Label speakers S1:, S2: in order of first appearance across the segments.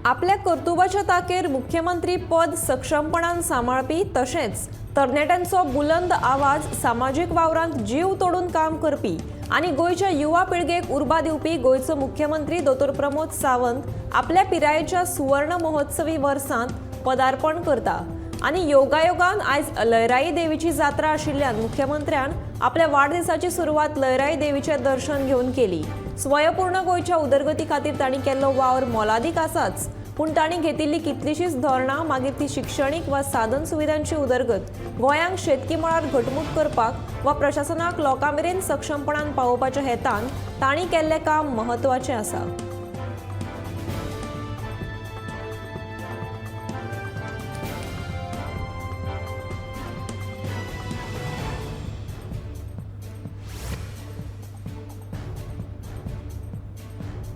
S1: आपल्या कर्तुबाच्या ताकेर मुख्यमंत्री पद सक्षमपणान सांबाळपी तशेंच तरणाट्यांचो बुलंद आवाज, सामाजीक वावरांत जीव तोडून काम करपी आनी गोंयच्या युवा पिळगेक उर्बा दिवपी गोंयचो मुख्यमंत्री दोतोर प्रमोद सावंत आपल्या पिरायेच्या सुवर्ण महोत्सवी वर्सांत पदार्पण करता आनी योगायोगान आयज लयराई देवीची जात्रा आशिल्ल्यान मुख्यमंत्र्यान आपल्या वाडदिसाची सुरवात लयराई देवीचें दर्शन घेवन केली. स्वयंपूर्ण गोंयच्या उदरगती खातीर तांणी केल्लो वावर मोलादीक आसाच, पूण तांणी घेतिल्ली कितलीशीच धोरणां, मागीर ती शिक्षणीक वा साधन सुविधांची उदरगत, गोंयांक शेतकी मळार घटमूट करपाक वा प्रशासनाक लोकां मेरेन सक्षमपणान पावोवपाच्या हेतान तांणी केल्लें काम म्हत्वाचें आसा.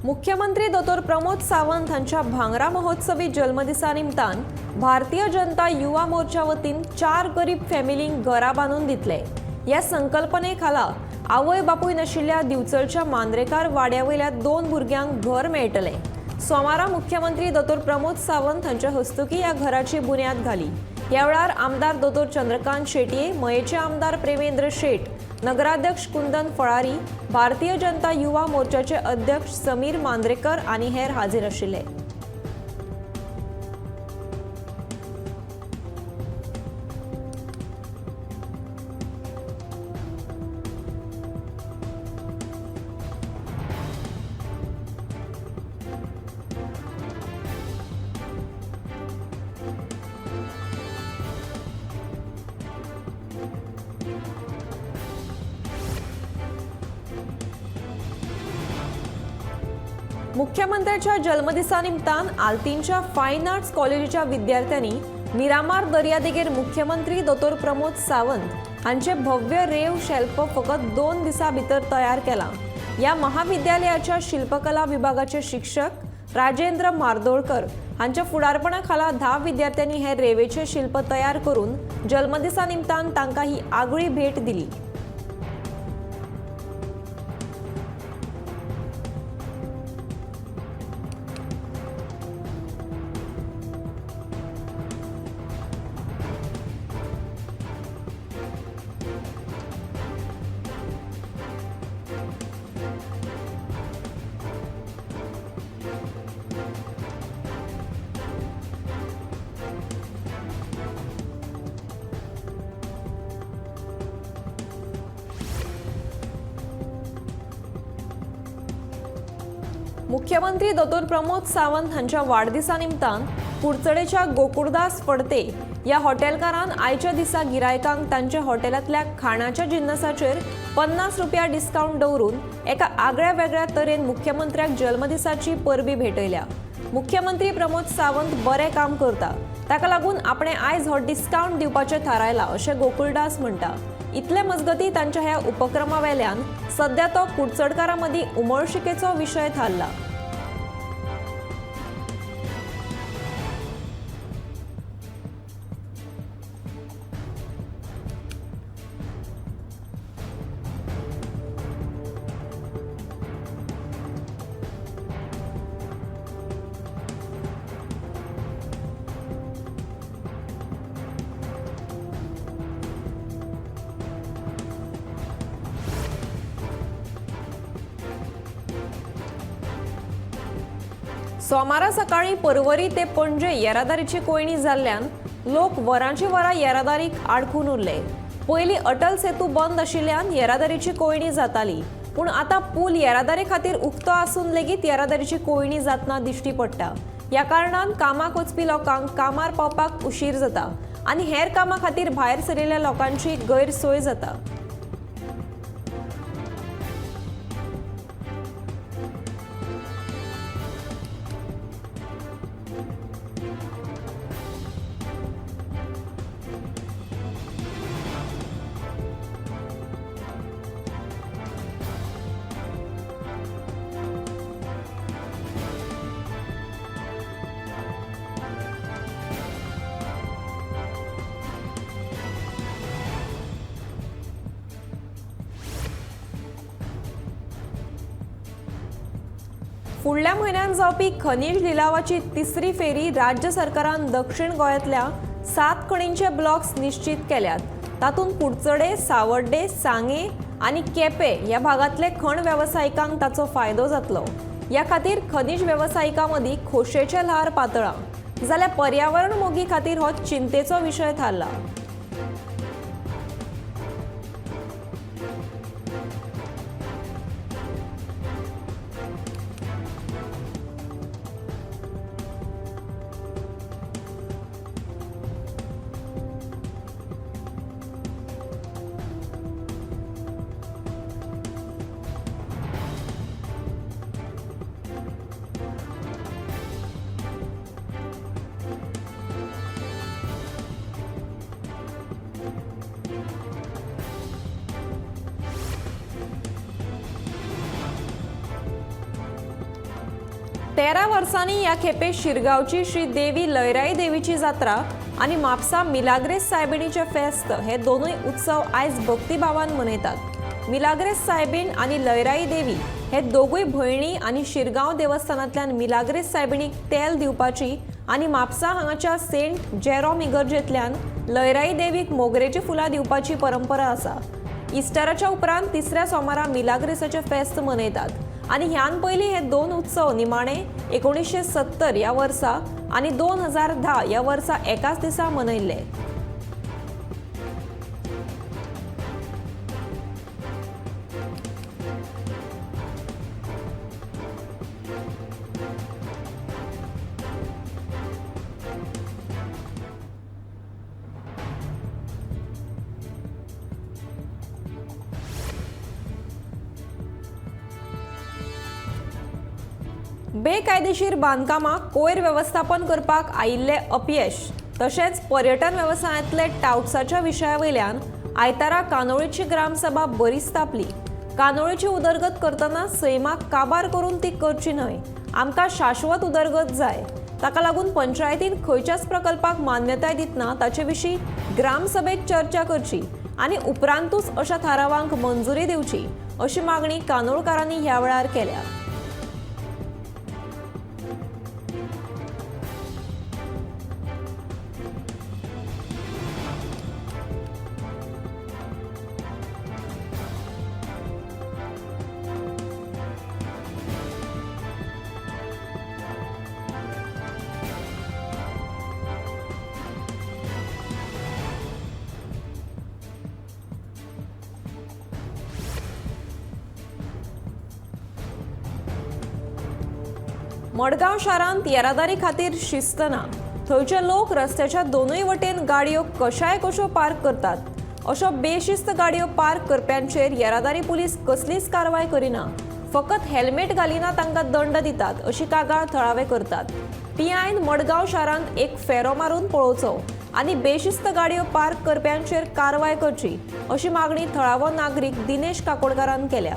S1: मुख्यमंत्री दोतोर प्रमोद सावंत हांच्या भांगरा महोत्सवी जल्मदिसा निमतान भारतीय जनता युवा मोर्चा वतीन 4 गरीब फॅमिलींक घरां बांदून दितले. ह्या संकल्पने खाला आवय बापूय नाशिल्ल्या दिवचलच्या मांद्रेकार वाड्या वयल्या 2 भुरग्यांक घर मेळटलें. सोमारा मुख्यमंत्री दोतोर प्रमोद सावंत हांच्या हस्तुकी ह्या घराची बुन्याद घाली. ह्या वेळार आमदार दोतोर चंद्रकांत शेटये, मयेचे आमदार प्रेमेंद्र शेट, नगराध्यक्ष कुंदन फळारी, भारतीय जनता युवा मोर्चाचे अध्यक्ष समीर मांद्रेकर आनी हेर हाजीर आशिल्ले. मुख्यमंत्र्याच्या जल्मदिसा निमतान आल्तीनच्या फायन आर्ट्स कॉलेजीच्या विद्यार्थ्यांनी मिरामार दर्यादेगेर मुख्यमंत्री दोतोर प्रमोद सावंत हांचे भव्य रेव शिल्प फकत 2 दिसां भितर तयार केलां. ह्या महाविद्यालयाच्या शिल्पकला विभागाचे शिक्षक राजेंद्र मार्दोळकर हांच्या फुडारपणा खाला 10 विद्यार्थ्यांनी हे रेवेचे शिल्प तयार करून जल्मदिसा निमतान तांकां ही आगळी भेट दिली. मुख्यमंत्री दोतोर प्रमोद सावंत हांच्या वाडदिसा निमतान कुडचडेच्या गोकुळदास फडते ह्या हॉटेलकारान आयच्या दिसा गिरायकांक तांच्या हॉटेलांतल्या खाणाच्या जिन्नसाचेर 50 रुपया डिस्कावंट दवरून एका आगळ्या वेगळ्या तरेन मुख्यमंत्र्याक जल्मदिसाची परबी भेटयल्या. मुख्यमंत्री प्रमोद सावंत बरें काम करता, ताका लागून आपणें आयज हो डिस्कावंट दिवपाचें थारायलां अशें गोकुळदास म्हणटा. इतले मजगती तांच्या ह्या उपक्रमा वेल्यान सध्या तो कुडचडकारां मदीं उमळशिकेचो विशय थारला. सोमारा सकाळीं पर्वरी ते पणजे येरादारीची कोंयडी जाल्ल्यान लोक वरांची वरां येरादारीक आडखून उरले. पयलीं अटल सेतू बंद आशिल्ल्यान येरादारीची कोंयडी जाताली, पूण आतां पूल येरादारी खातीर उक्तो आसून लेगीत येरादारीची कोंयडी जातना दिश्टी पडटा. ह्या कारणान कामाक वचपी लोकांक कामार पावपाक उशीर जाता आनी हेर कामां खातीर भायर सरिल्ल्या लोकांची गैरसोय जाता. फुडल्या म्हयन्यान जावपी खनीज लिलावाची तिसरी फेरी राज्य सरकारान दक्षिण गोंयांतल्या 7 खणींचे ब्लॉक्स निश्चित केल्यात. तातूंत कुडचडे, सावड्डे, सांगे आनी केपे ह्या भागांतले खण वेवसायिकांक ताचो फायदो जातलो. ह्या खातीर खनीज वेवसायिकां मदीं खोशेचें ल्हार पातळां, जाल्यार पर्यावरण मोगी खातीर हो चिंतेचो विशय थारला. तेरा वर्सांनी ह्या खेपे शिरगांवची श्री देवी लयराई देवीची जात्रा आनी म्हापसा मिलाग्रेस सायबिणीचें फेस्त हे दोनूय उत्सव आयज भक्तिभावान मनयतात. मिलाग्रेस सायबीण आनी लयराई देवी हे दोगूय भयणी आनी शिरगांव देवस्थानांतल्यान मिलाग्रेस सायबिणीक तेल दिवपाची आनी म्हापसा हांगाच्या सेंट जेरोम इगर्जेंतल्यान लयराई देवीक मोगरेची फुलां दिवपाची परंपरा आसा. इस्टराच्या उपरांत तिसऱ्या सोमारा मिलाग्रेसाचें फेस्त मनयतात आनी ह्यान पयलीं हे दोन उत्सव निमाणे 1970 ह्या वर्सा आनी 2010 ह्या वर्सा एकाच दिसा मनयल्ले. बेकायदेशीर बांदकामां कोयर वेवस्थापन करपाक आयिल्लें अपयश तशेंच पर्यटन वेवसायांतले टावट्साच्या विशया वयल्यान आयतारा कानोळेची ग्रामसभा बरीच तापली. कानोळेची उदरगत करतना सैमाक काबार करून ती करची न्हय, आमकां शाश्वत उदरगत जाय. ताका लागून पंचायतीन खंयच्याच प्रकल्पाक मान्यताय दितना ताचे विशीं ग्रामसभेत चर्चा करची आनी उपरांतूच अशा थारावांक मंजुरी दिवची अशी मागणी कानोळकारांनी ह्या वेळार केल्या. मडगांव शारांत येरादारी खातीर शिस्त ना. थंयचे लोक रस्त्याच्या दोनूय वटेन गाडयो कशाय कश्यो पार्क करतात. अशो बेशिस्त गाडयो पार्क करप्यांचेर येरादारी पुलीस कसलीच कारवाय करिना, फकत हेल्मेट घालिना तांकां दंड दितात अशी कागाळ थळावे करतात. पीआयन मडगांव शारांत एक फेरो मारून पळोवचो आनी बेशिस्त गाडयो पार्क करप्यांचेर कारवाय करची अशी मागणी थळावो नागरीक दिनेश काकोडकारान केल्या.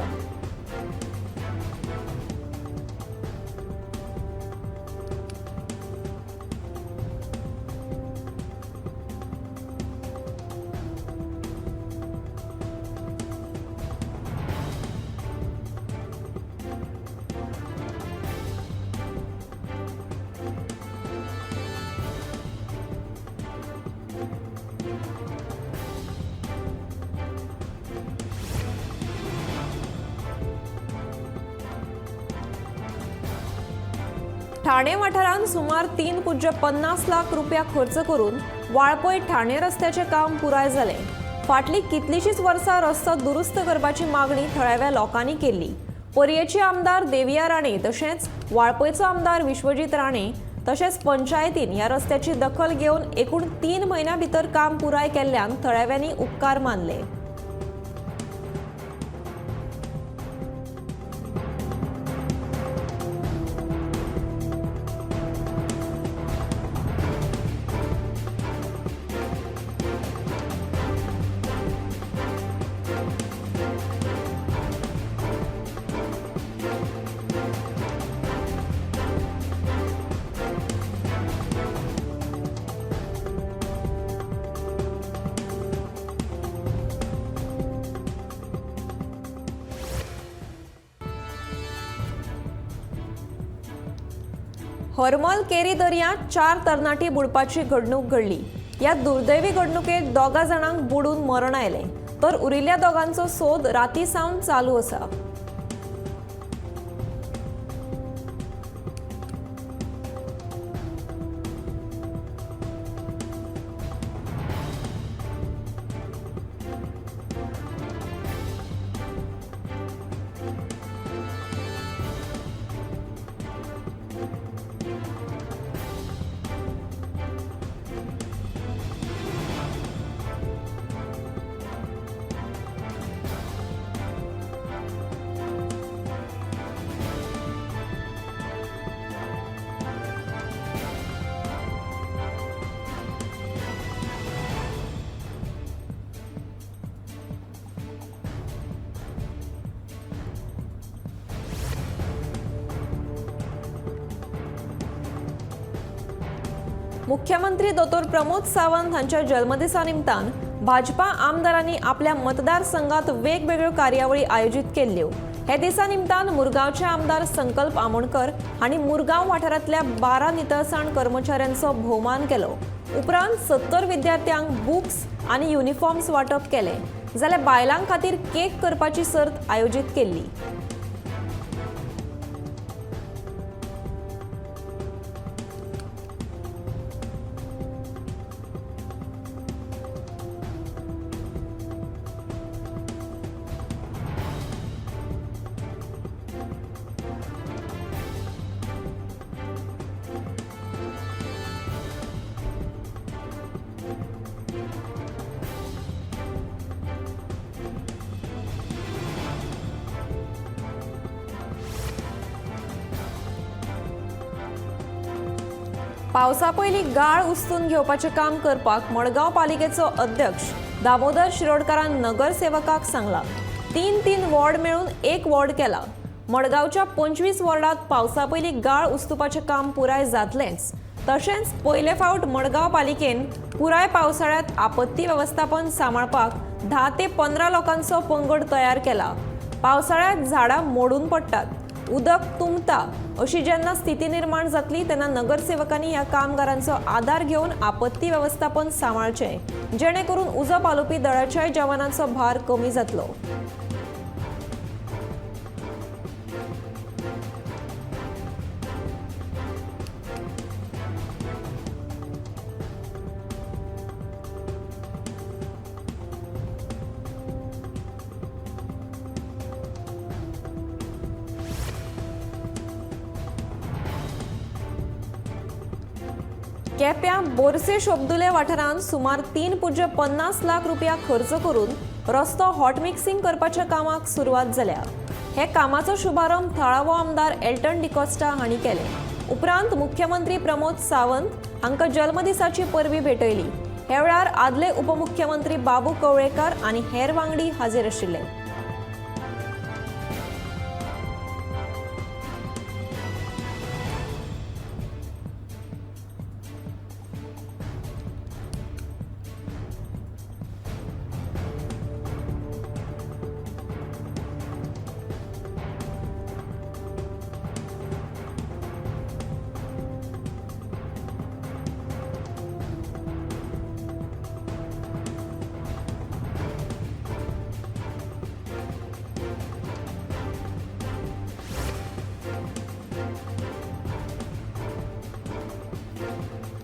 S1: ठाणे वाठारांत सुमार 3.50 लाख रुपया खर्च करून वाळपय ठाणे रस्त्याचें काम पुराय जालें. फाटलीं कितलींशींच वर्सां रस्तो दुरुस्त करपाची मागणी थळाव्या लोकांनी केल्ली. पर्येची आमदार देविया राणे तशेंच वाळपयचो आमदार विश्वजीत राणे तशेंच पंचायतीन ह्या रस्त्याची दखल घेवन एकूण 3 म्हयन्यां भितर काम पुराय केल्ल्यान थळाव्यांनी उपकार मानले. हरमल केरी दर्यांत 4 तरणाटी बुडपाची घडणूक घडली. ह्या दुर्दैवी घडणुकेत 2 जाणांक बुडून मरण आयलें तर उरिल्ल्या दोगांचो सोद राती सावन चालू आसा. मुख्यमंत्री दोतोर प्रमोद सावंत हांच्या जल्मदिसा निमतान भाजपा आमदारांनी आपल्या मतदारसंघात वेगवेगळ्यो कार्यावळी आयोजीत केल्ल्यो. हे दिसा निमतान मुरगांवचे आमदार संकल्प आमोणकर हांणी मुरगांव वाठारांतल्या 12 नितळसाण कर्मचाऱ्यांचो भोवमान केलो. उपरांत 70 विद्यार्थ्यांक बुक्स आनी युनिफॉर्म्स वांटप केले, जाल्यार बायलां खातीर केक करपाची सर्त आयोजीत केल्ली. पावसा पयलीं गाळ उस्तून घेवपाचें काम करपाक मडगांव पालिकेचो अध्यक्ष दामोदर शिरोडकारान नगरसेवकाक सांगलां. 3-3 वॉर्ड मेळून 1 वॉर्ड केला. मडगांवच्या 25 वॉर्डात पावसा पयलीं गाळ उस्तुपाचें काम पुराय जातलेंच. तशेंच पयले फावट मडगांव पालिकेन पुराय पावसाळ्यांत आपत्ती वेवस्थापन सांबाळपाक 10 ते 15 लोकांचो पंगड तयार केला. पावसाळ्यांत झाडां मोडून पडटात, उदक तुंबता अशी जेन्ना स्थिती निर्माण जातली तेन्ना नगरसेवकांनी ह्या कामगारांचो आदार घेवन आपत्ती वेवस्थापन सांबाळचें, जेणे करून उजो पालोवपी दळाच्याय जवानांचो भार कमी जातलो. केप्यां बोरसे शोबदुले वाठारांत सुमार 3.50 लाख रुपया खर्च करून रस्तो हॉट मिक्सिंग करपाच्या कामाक सुरवात जाल्या. हे कामाचो शुभारंभ थळावो आमदार एल्टन डिकॉस्टा हांणी केले. उपरांत मुख्यमंत्री प्रमोद सावंत हांकां जल्मदिसाची परबी भेटयली. हे वेळार आदले उपमुख्यमंत्री बाबू कवळेकर आनी हेर वांगडी हाजीर आशिल्ले.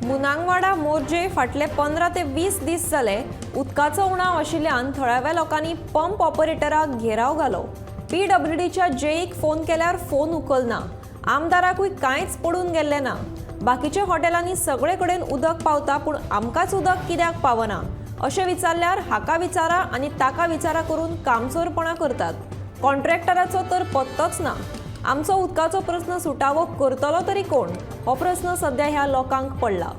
S1: मुनांगवाडा मोरजे फाटले 15 ते 20 दीस जाले उदकाचो उणाव आशिल्ल्यान थळाव्या लोकांनी पंप ऑपरेटराक घेराव घालो. पीडब्ल्यूडीच्या जेईक फोन केल्यार फोन उखलना. आमदाराकूय कांयच पडून गेल्लें ना. बाकीच्या हॉटेलांनी सगळे कडेन उदक पावता, पूण आमकांच उदक कित्याक पावना अशें विचारल्यार हाका विचारा आनी ताका विचारा करून कामचोरपणां करतात. कॉन्ट्रॅक्टराचो तर पत्तोच ना. आमचो उदकाचो प्रस्न सुटावो करतलो तरी कोण, हो प्रस्न सध्या ह्या लोकांक पडला.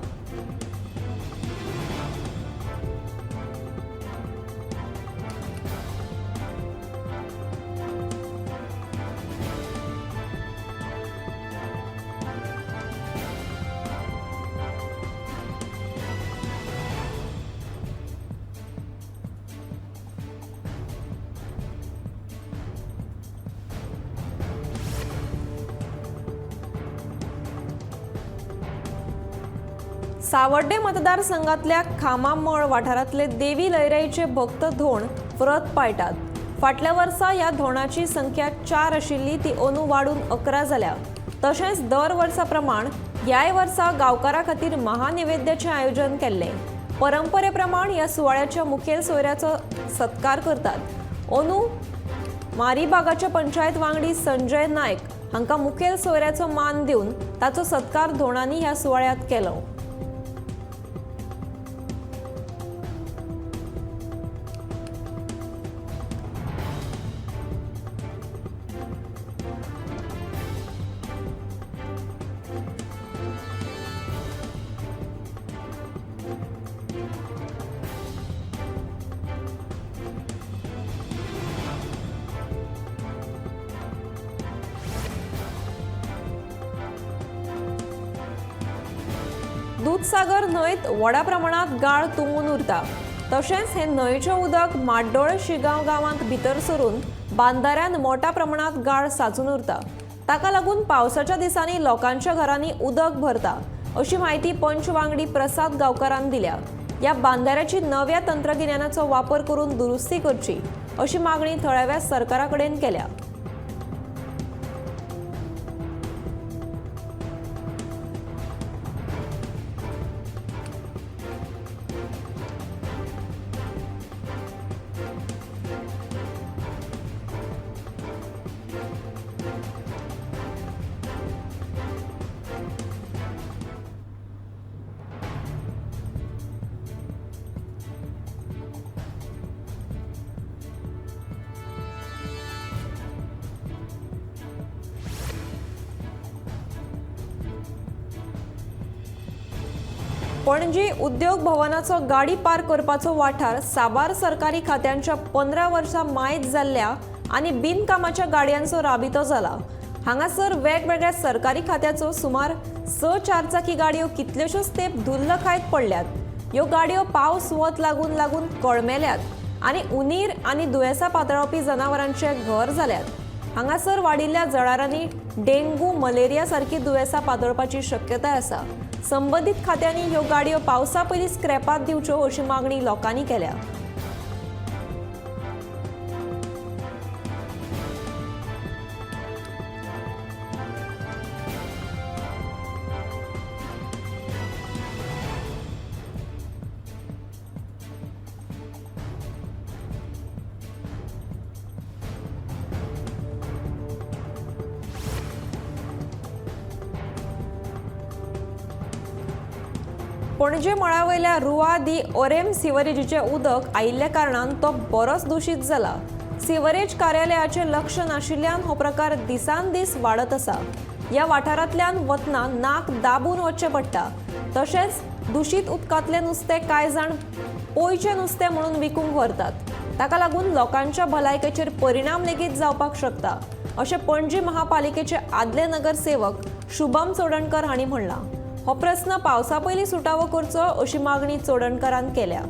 S1: सावर्डे मतदारसंघातल्या खामामळ वाठारांतले देवी लयराईचे भक्त धोण व्रत पाळटात. फाटल्या वर्सा ह्या धोणाची संख्या 4 आशिल्ली ती अंदू वाडून 11 जाल्या. तशेंच दर वर्सा प्रमाण ह्याय वर्सा गांवकारां खातीर महानिवेद्याचें आयोजन केल्लें. परंपरे प्रमाण ह्या सुवाळ्याच्या मुखेल सोयऱ्याचो सत्कार करतात. अंदू मारीबागाचे पंचायत वांगडी संजय नायक हांकां मुखेल सोयऱ्याचो मान दिवन ताचो सत्कार धोणांनी ह्या सुवाळ्यांत केलो. दूधसागर न्हंयत व्हडा प्रमाणात गाळ तुंबून उरता. तशेंच हे न्हंयचें उदक माड्डोळ शिगांव गांवांत भितर सरून बांदाऱ्यान मोठ्या प्रमाणात गाळ साचून उरता. ताका लागून पावसाच्या दिसांनी लोकांच्या घरांनी उदक भरता अशी म्हायती पंच वांगडी प्रसाद गांवकारान दिल्या. ह्या बांदाऱ्याची नव्या तंत्रगिन्यानाचो वापर करून दुरुस्ती करची अशी मागणी थळाव्या सरकारा कडेन केल्या. पणजी उद्योग भवनाचो गाडी पार्क करपाचो वाठार साबार सरकारी खात्यांच्या 15 वर्सां मायत जाल्ल्या आनी बिनकामाच्या गाडयांचो राबितो जाला. हांगासर वेगवेगळ्या सरकारी खात्याचो सुमार 6 चारचाकी गाडयो कितल्योश्योच तेंप धुल्ल खायत पडल्यात. ह्यो गाडयो पावस वत लागून लागून कळमेल्यात आनी उनीर आनी दुयेंसां पातळावपी जनावरांचें घर जाल्यात. हांगासर वाडिल्ल्या जळारांनी डेंगू, मलेरिया सारकी दुयेंसां पातळपाची शक्यताय आसा. संबंदीत खात्यांनी ह्यो गाडयो पावसा पयलीं स्क्रॅपात दिवच्यो अशी मागणी लोकांनी केल्या. पणजे मळावयल्या रुआ दी ओरेम सिवरेजीचें उदक आयिल्ल्या कारणान तो बरोच दुशीत जाला. सिवरेज कार्यालयाचें लक्ष नाशिल्ल्यान हो प्रकार दिसान दीस वाडत आसा. ह्या वाठारांतल्यान वतना नाक दाबून वचचें पडटा. तशेंच दुशीत उदकांतलें नुस्तें कांय जाण पोयचें नुस्तें म्हणून विकूंक व्हरतात. ताका लागून लोकांच्या भलायकेचेर परिणाम लेगीत जावपाक शकता अशें पणजी महापालिकेचे आदले नगरसेवक शुभम चोडणकर हांणी म्हणलां. हो प्रस्न पावसा पयलीं सुटावो करचो अशी मागणी चोडणकरान केल्या.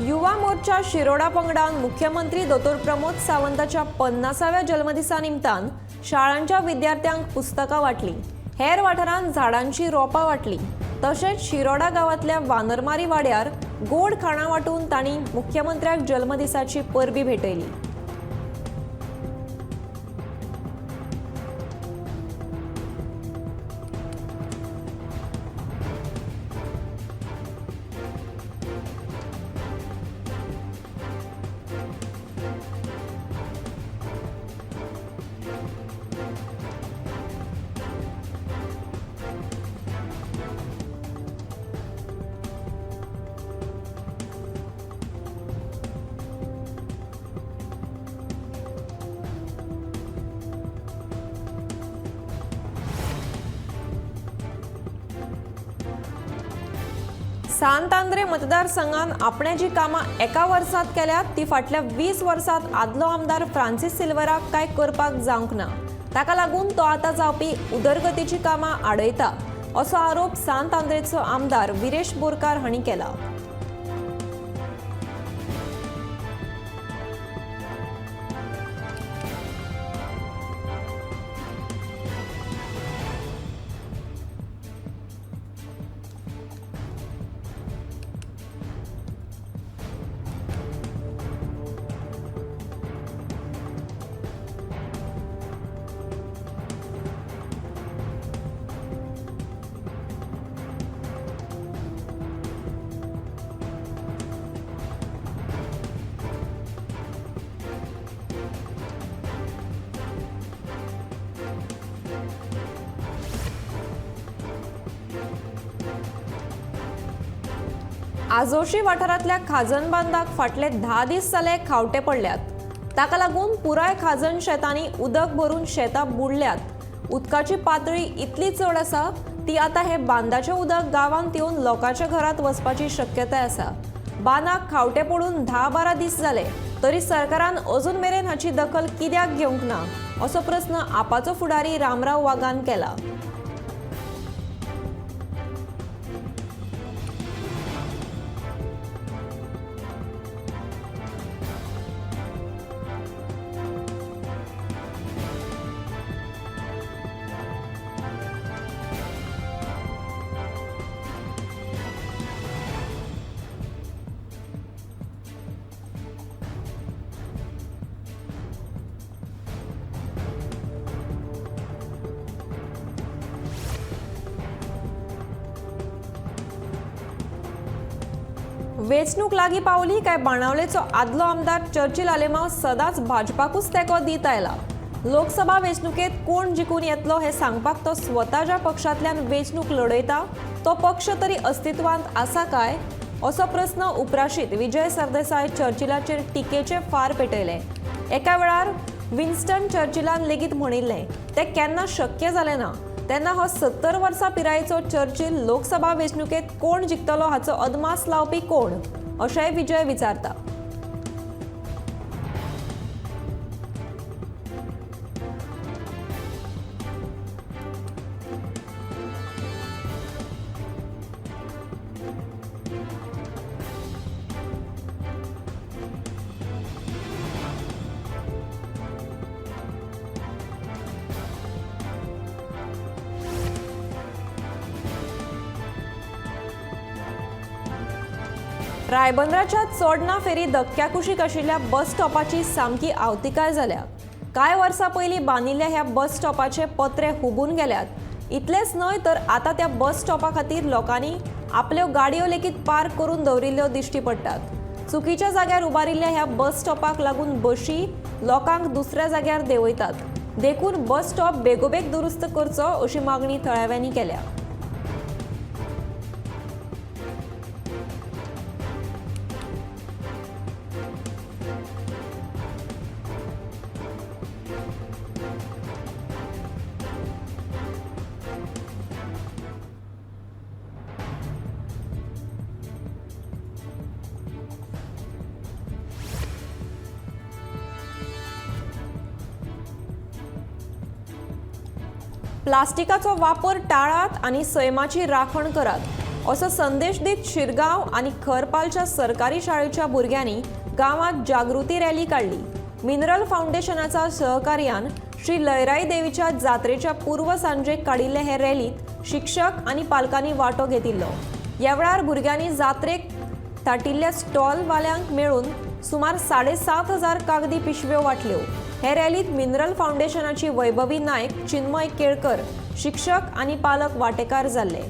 S1: युवा मोर्चा शिरोडा पंगडान मुख्यमंत्री दोतोर प्रमोद सावंताच्या 50व्या जल्मदिसा निमतान शाळांच्या विद्यार्थ्यांक पुस्तकां वांटली. हेर वाठारांत झाडांची रोपां वांटली. तशेंच शिरोडा गांवांतल्या वानरमारी वाड्यार गोड खाणां वांटून तांणी मुख्यमंत्र्याक जल्मदिसाची परबी भेटयली. सांत आंद्रे मतदारसंघान आपणे जी कामां एका वर्सांत केल्यात ती फाटल्या 20 वर्सांत आदलो आमदार फ्रांसीस सिल्वराक कांय करपाक जावंक ना. ताका लागून तो आतां जावपी उदरगतीची कामां आडयता असो आरोप सांत आंद्रेचो आमदार विरेश बोरकार हांणी केला. आजोशी वाठारांतल्या खाजन बांदाक फाटले 10 दीस जाले खावटे पडल्यात. ताका लागून पुराय खाजन शेतांनी उदक भरून शेतां बुडल्यात. उदकाची पातळी इतली चड आसा ती आतां हे बांदाचें उदक गांवांत येवन लोकांच्या घरांत वचपाची शक्यताय आसा. बांदाक खावटे पडून 10-12 दीस जाले तरी सरकारान अजून मेरेन हाची दखल कित्याक घेवंक ना असो प्रस्न आपाचो फुडारी रामराव वागान केला. वेंचणूक लागीं पावली काय बाणावलेचो आदलो आमदार चर्चिल आलेमांव सदांच भाजपाकूच तेंको दीत आयला. लोकसभा वेंचणुकेंत कोण जिखून येतलो हें सांगपाक तो स्वता ज्या पक्षांतल्यान वेंचणूक लढयता तो पक्ष तरी अस्तित्वांत आसा काय असो प्रस्न उप्राशीत विजय सरदेसाय चर्चिलाचेर टिकेचे फार पेटयले. एका वेळार विन्स्टन चर्चिलान लेगीत म्हणिल्लें तें केन्ना शक्य जालें ना. तेन्ना हो 70 वर्सां पिरायेचो चर्चिल लोकसभा वेंचणुकेंत कोण जिखतलो हाचो अदमास लावपी कोण अशेंय विजय विचारता. रायबंदराच्या चोडणा फेरी धक्क्याकुशीक आशिल्ल्या बस स्टॉपाची सामकी आवतिकाय जाल्या. कांय वर्सां पयलीं बांदिल्ल्या ह्या बस स्टॉपाचे पत्रे हुबून गेल्यात. इतलेंच न्हय तर आतां त्या बस स्टॉपा खातीर लोकांनी आपल्यो गाडयो लेगीत पार्क करून दवरिल्ल्यो दिश्टी पडटात. चुकीच्या जाग्यार उबारिल्ल्या ह्या बस स्टॉपाक लागून बशी लोकांक दुसऱ्या जाग्यार देंवयतात. देखून बस स्टॉप बेगोबेग दुरुस्त करचो अशी मागणी थळाव्यांनी केल्या. प्लास्टिकाचो वापर टाळात आनी सैमाची राखण करात असो संदेश दीत शिरगांव आनी खरपालच्या सरकारी शाळेच्या भुरग्यांनी गांवांत जागृती रॅली काडली. मिनरल फावंडेशनाच्या सहकार्यान श्री लयराई देवीच्या जात्रेच्या पूर्व सांजेक काडिल्ले हे रॅलीत शिक्षक आनी पालकांनी वांटो घेतिल्लो. ह्या वेळार भुरग्यांनी जात्रेक थाटिल्ल्या स्टॉलवाल्यांक मेळून सुमार 7,500 कागदी पिशव्यो वांटल्यो. हे रॅलीत मिनरल फावंडेशनाची वैभवी नायक, चिन्मय केळकर, शिक्षक आनी पालक वांटेकार जाल्ले.